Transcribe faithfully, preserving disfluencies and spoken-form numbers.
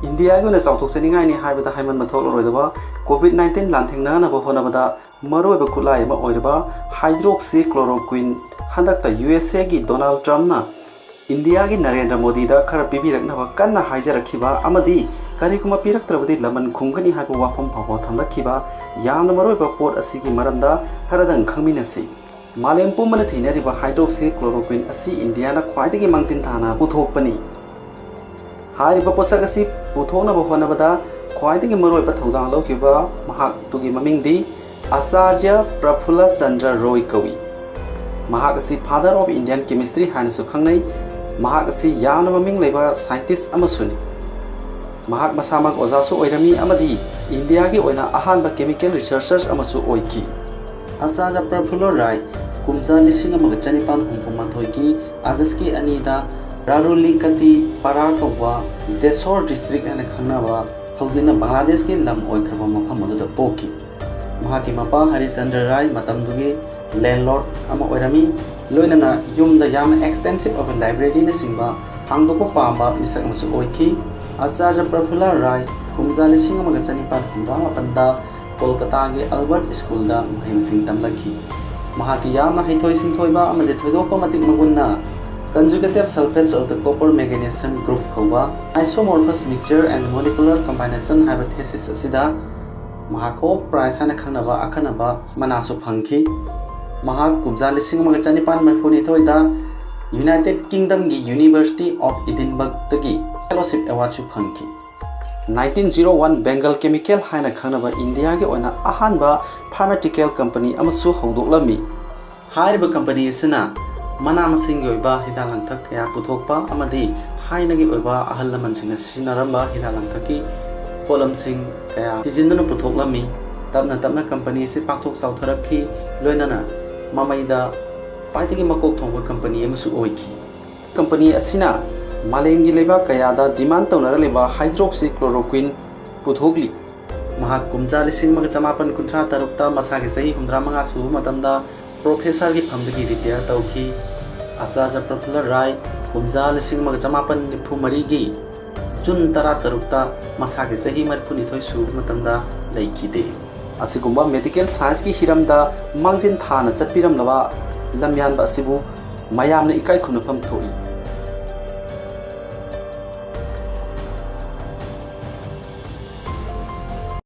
ꯏꯟꯗꯤꯌꯥꯒꯤ ꯑꯣꯏꯅ ꯆꯥꯎꯊꯣꯛꯆꯅꯤꯡꯉꯥꯏꯅꯤ ꯍꯥꯏꯕꯗ ꯍꯥꯏꯃꯟꯕ ꯊꯣꯛꯂꯔꯣꯏꯗꯕ ꯀꯣꯚꯤꯗ ꯅꯥꯏꯟꯇꯤꯟ ꯂꯥꯟꯊꯦꯡꯅꯅꯕ ꯍꯣꯠꯅꯕꯗ ꯃꯔꯨꯑꯣꯏꯕ ꯈꯨꯠꯂꯥꯏ ꯑꯃ ꯑꯣꯏꯔꯤꯕ ꯍꯥꯏꯗ꯭ꯔꯣꯛꯁꯤ ꯀ꯭ꯂꯣꯔꯣꯀ꯭ꯋꯤꯟ ꯍꯟꯗꯛꯇ ꯌꯨ ꯑꯦꯁ ꯑꯦꯒꯤ ꯗꯣꯅꯥꯜꯗ ꯇ꯭ꯔꯝꯞꯅ ꯏꯟꯗꯤꯌꯥꯒꯤ ꯅꯔꯦꯟꯗ꯭ꯔ ꯃꯣꯗꯤꯗ ꯈꯔ ꯄꯤꯕꯤꯔꯛꯅꯕ ꯀꯟꯅ ꯍꯥꯏꯖꯔꯛꯈꯤꯕ ꯑꯃꯗꯤ ꯀꯔꯤꯒꯨꯝꯕ ꯄꯤꯔꯛꯇ꯭ꯔꯕꯗꯤ ꯂꯃꯟ ꯈꯨꯝꯒꯅꯤ ꯍꯥꯏꯕ ꯋꯥꯐꯝ ꯐꯥꯎꯕ ꯊꯝꯂꯛꯈꯤꯕ ꯌꯥꯝꯅ ꯃꯔꯨꯑꯣꯏꯕ ꯄꯣꯠ ꯑꯁꯤꯒꯤ ꯃꯔꯝꯗ ꯈꯔꯗꯪ ꯈꯪꯃꯤꯟꯅꯁꯤ꯫ ꯃꯥꯂꯦꯝ ꯄꯨꯝꯕꯅ ꯊꯤꯅꯔꯤꯕ ꯍꯥꯏꯗ꯭ꯔꯣꯛꯁꯤ ꯀ꯭ꯂꯣꯔꯣꯀ꯭ꯋꯤꯟ ꯑꯁꯤ ꯏꯟꯗꯤꯌꯥꯅ ꯈ꯭ꯋꯥꯏꯗꯒꯤ ꯃꯥꯡꯖꯤꯟ ꯊꯥꯅ ꯄꯨꯊꯣꯛꯄꯅꯤ꯫ ꯍꯥꯏꯔꯤꯕ ꯄꯣꯠꯁꯛ ꯑꯁꯤ ꯄꯨꯊꯣꯛꯅꯕ ꯍꯣꯠꯅꯕꯗ ꯈ꯭ꯋꯥꯏꯗꯒꯤ ꯃꯔꯨꯑꯣꯏꯕ ꯊꯧꯗꯥꯡ ꯂꯧꯈꯤꯕ ꯃꯍꯥꯛꯇꯨꯒꯤ ꯃꯃꯤꯡꯗꯤ ꯑꯆꯥꯔꯌ ꯄ꯭ꯔꯐꯨꯜꯂ ꯆꯟꯗ꯭ꯔ ꯔꯣꯏ ꯀꯧꯏ꯫ ꯃꯍꯥꯛ ꯑꯁꯤ Father of Indian Chemistry ꯍꯥꯏꯅꯁꯨ ꯈꯪꯅꯩ꯫ ꯃꯍꯥꯛ ꯑꯁꯤ ꯌꯥꯝꯅ ꯃꯃꯤꯡ ꯂꯩꯕ ꯁꯥꯏꯟꯇꯤꯁ ꯑꯃꯁꯨꯅꯤ꯫ ꯃꯍꯥꯛ ꯃꯁꯥꯃꯛ ꯑꯣꯖꯥꯁꯨ ꯑꯣꯏꯔꯝꯃꯤ ꯑꯃꯗꯤ ꯏꯟꯗꯤꯌꯥꯒꯤ ꯑꯣꯏꯅ ꯑꯍꯥꯟꯕ ꯀꯦꯃꯤꯀꯦꯜ ꯔꯤꯁꯔꯆꯔ ꯑꯃꯁꯨ ꯑꯣꯏꯈꯤ꯫ ꯑꯆꯥꯔꯌ ꯄ꯭ꯔꯐꯨꯜꯂ ꯔꯥꯏ ꯀꯨꯝꯖꯥ ꯂꯤꯁꯤꯡ ꯑꯃꯒ ꯆꯅꯤꯄꯥꯟ ꯍꯨꯝꯐꯨ ꯃꯥꯊꯣꯏꯒꯤ ꯑꯥꯒꯁꯀꯤ ꯑꯅꯤꯗ ꯔꯥꯔꯨꯂꯤꯀꯇꯤ ꯄꯥꯔꯥ ꯀꯧꯕ ꯖꯦꯁꯣꯔ ꯗꯤꯁꯇ꯭ꯔꯤꯛ ꯍꯥꯏꯅ ꯈꯪꯅꯕ ꯍꯧꯖꯤꯛꯅ ꯕꯪꯒ꯭ꯂꯥꯗꯦꯁꯀꯤ ꯂꯝ ꯑꯣꯏꯈ꯭ꯔꯕ ꯃꯐꯝ ꯑꯗꯨꯗ ꯄꯣꯛꯈꯤ꯫ ꯃꯍꯥꯛꯀꯤ ꯃꯄꯥ ꯍꯔꯤꯆꯟꯗ꯭ꯔ ꯔꯥꯏ ꯃꯇꯝꯗꯨꯒꯤ ꯂꯦꯟꯂꯣꯔꯗ ꯑꯃ ꯑꯣꯏꯔꯝꯃꯤ, ꯂꯣꯏꯅꯅ ꯌꯨꯝꯗ ꯌꯥꯝꯅ ꯑꯦꯛꯁꯇꯦꯟꯁꯤꯞ ꯑꯣꯏꯕ ꯂꯥꯏꯕ꯭ꯔꯦꯔꯤꯅꯆꯤꯡꯕ ꯍꯥꯡꯗꯣꯛꯄ ꯄꯥꯝꯕ ꯃꯤꯁꯛ ꯑꯃꯁꯨ ꯑꯣꯏꯈꯤ꯫ ꯑꯆꯥꯔꯌ ꯄ꯭ꯔꯐꯨꯜꯂ ꯔꯥꯏ ꯀꯨꯝꯖꯥ ꯂꯤꯁꯤꯡ ꯑꯃꯒ ꯆꯅꯤꯄꯥꯟ ꯍꯨꯝꯗ꯭ꯔꯥ ꯃꯥꯄꯟꯗ ꯀꯣꯜꯀꯇꯥꯒꯤ ꯑꯜꯕꯔꯠ ꯁ꯭ꯀꯨꯜꯗ ꯃꯍꯩ ꯃꯁꯤꯡ ꯇꯝꯂꯛꯈꯤ꯫ ꯃꯍꯥꯛꯀꯤ ꯌꯥꯝꯅ ꯍꯩꯊꯣꯏ ꯁꯤꯡꯊꯣꯏꯕ ꯑꯃꯗꯤ ꯊꯣꯏꯗꯣꯛꯄ ꯃꯇꯤꯛ ꯃꯒꯨꯟꯅ Conjugative Sulfates of the Copper Magnesium Group ꯀꯧꯕ Isomorphous Mixture and Molecular Combination ꯍꯥꯏꯕ thesis ꯑꯁꯤꯗ ꯃꯍꯥꯛ ꯍꯣꯞ ꯄ꯭ꯔꯥꯏꯖ ꯍꯥꯏꯅ ꯈꯪꯅꯕ ꯑꯈꯟꯅꯕ ꯃꯅꯥꯁꯨ ꯐꯪꯈꯤ꯫ ꯃꯍꯥꯛ ꯀꯨꯝꯖꯥ ꯂꯤꯁꯤꯡ ꯑꯃꯒ ꯆꯅꯤꯄꯥꯟ ꯃꯔꯤꯐꯨꯅꯤꯊꯣꯏꯗ ꯌꯨꯅꯥꯏꯇꯦꯗ ꯀꯤꯡꯗꯝꯒꯤ University of Edinburghꯇꯒꯤ ꯐꯦꯂꯣꯁꯤꯞ ꯑꯦꯋꯥꯔꯗꯁꯨ ꯐꯪꯈꯤ꯫ Nineteen zero one Bengal Chemical ꯍꯥꯏꯅ ꯈꯪꯅꯕ ꯏꯟꯗꯤꯌꯥꯒꯤ ꯑꯣꯏꯅ ꯑꯍꯥꯟꯕ ꯐꯥꯔꯃꯥꯁꯤꯀꯦꯜ ꯀꯝꯄꯅꯤ ꯑꯃꯁꯨ ꯍꯧꯗꯣꯛꯂꯝꯃꯤ꯫ ꯍꯥꯏꯔꯤꯕ ꯀꯝꯄꯅꯤ ꯑꯁꯤꯅ ꯃꯅꯥ ꯃꯁꯤꯡꯒꯤ ꯑꯣꯏꯕ ꯍꯤꯗꯥꯛ ꯂꯥꯡꯊꯛ ꯀꯌꯥ ꯄꯨꯊꯣꯛꯄ ꯑꯃꯗꯤ ꯊꯥꯏꯅꯒꯤ ꯑꯣꯏꯕ ꯑꯍꯜ ꯂꯃꯟꯁꯤꯡꯅ ꯁꯤꯖꯤꯟꯅꯔꯝꯕ ꯍꯤꯗꯥꯛ ꯂꯥꯡꯊꯛꯀꯤ ꯄꯣꯠꯂꯝꯁꯤꯡ ꯀꯌꯥ ꯊꯤꯖꯤꯟꯗꯨꯅ ꯄꯨꯊꯣꯛꯂꯝꯃꯤ꯫ ꯇꯞꯅ ꯇꯞꯅ ꯀꯝꯄꯅꯤ ꯑꯁꯤ ꯄꯥꯛꯊꯣꯛ ꯆꯥꯎꯊꯔꯛꯈꯤ, ꯂꯣꯏꯅꯅ ꯃꯃꯩꯗ ꯈ꯭ꯋꯥꯏꯗꯒꯤ ꯃꯀꯣꯛ ꯊꯣꯡꯕ ꯀꯝꯄꯅꯤ ꯑꯃꯁꯨ ꯑꯣꯏꯈꯤ꯫ ꯀꯝꯄꯅꯤ ꯑꯁꯤꯅ ꯃꯥꯂꯦꯝꯒꯤ ꯂꯩꯕꯥꯛ ꯀꯌꯥꯗ ꯗꯤꯃꯥꯟ ꯇꯧꯅꯔꯛꯂꯤꯕ ꯍꯥꯏꯗ꯭ꯔꯣꯛꯁꯤ ꯀ꯭ꯂꯣꯔꯣꯀ꯭ꯋꯤꯟ ꯄꯨꯊꯣꯛꯂꯤ꯫ ꯃꯍꯥꯛ ꯀꯨꯝꯖꯥ ꯂꯤꯁꯤꯡ ꯑꯃꯒ ꯆꯃꯥꯄꯟ ꯀꯨꯟꯊ꯭ꯔꯥ ꯇꯔꯨꯛꯇ ꯃꯁꯥꯒꯤ ꯆꯍꯤ ꯍꯨꯝꯗ꯭ꯔꯥ ꯃꯉꯥ ꯁꯨꯕ ꯃꯇꯝꯗ ꯄ꯭ꯔꯣꯐꯦꯁꯔꯒꯤ ꯐꯝꯗꯒꯤ ꯔꯤꯇꯥꯌꯔ ꯇꯧꯈꯤ꯫ ꯑꯆꯥꯔꯌ ꯄ꯭ꯔꯐꯨꯜꯂ ꯔꯥꯏ ꯀꯨꯝꯖꯥ ꯂꯤꯁꯤꯡ ꯑꯃꯒ ꯆꯃꯥꯄꯟ ꯅꯤꯐꯨ ꯃꯔꯤꯒꯤ ꯖꯨꯟ ꯇꯔꯥꯇꯔꯨꯛꯇ ꯃꯁꯥꯒꯤ ꯆꯍꯤ ꯃꯔꯤꯐꯨꯅꯤꯊꯣꯏ ꯁꯨꯕ ꯃꯇꯝꯗ ꯂꯩꯈꯤꯗꯦ꯫ ꯑꯁꯤꯒꯨꯝꯕ medical scienceꯀꯤ ꯍꯤꯔꯝꯗ ꯃꯥꯡꯖꯤꯟ ꯊꯥꯅ ꯆꯠꯄꯤꯔꯝꯂꯕ ꯂꯝꯌꯥꯟꯕ ꯑꯁꯤꯕꯨ ꯃꯌꯥꯝꯅ ꯏꯀꯥꯏ ꯈꯨꯝꯅꯐꯝ ꯊꯣꯛꯏ꯫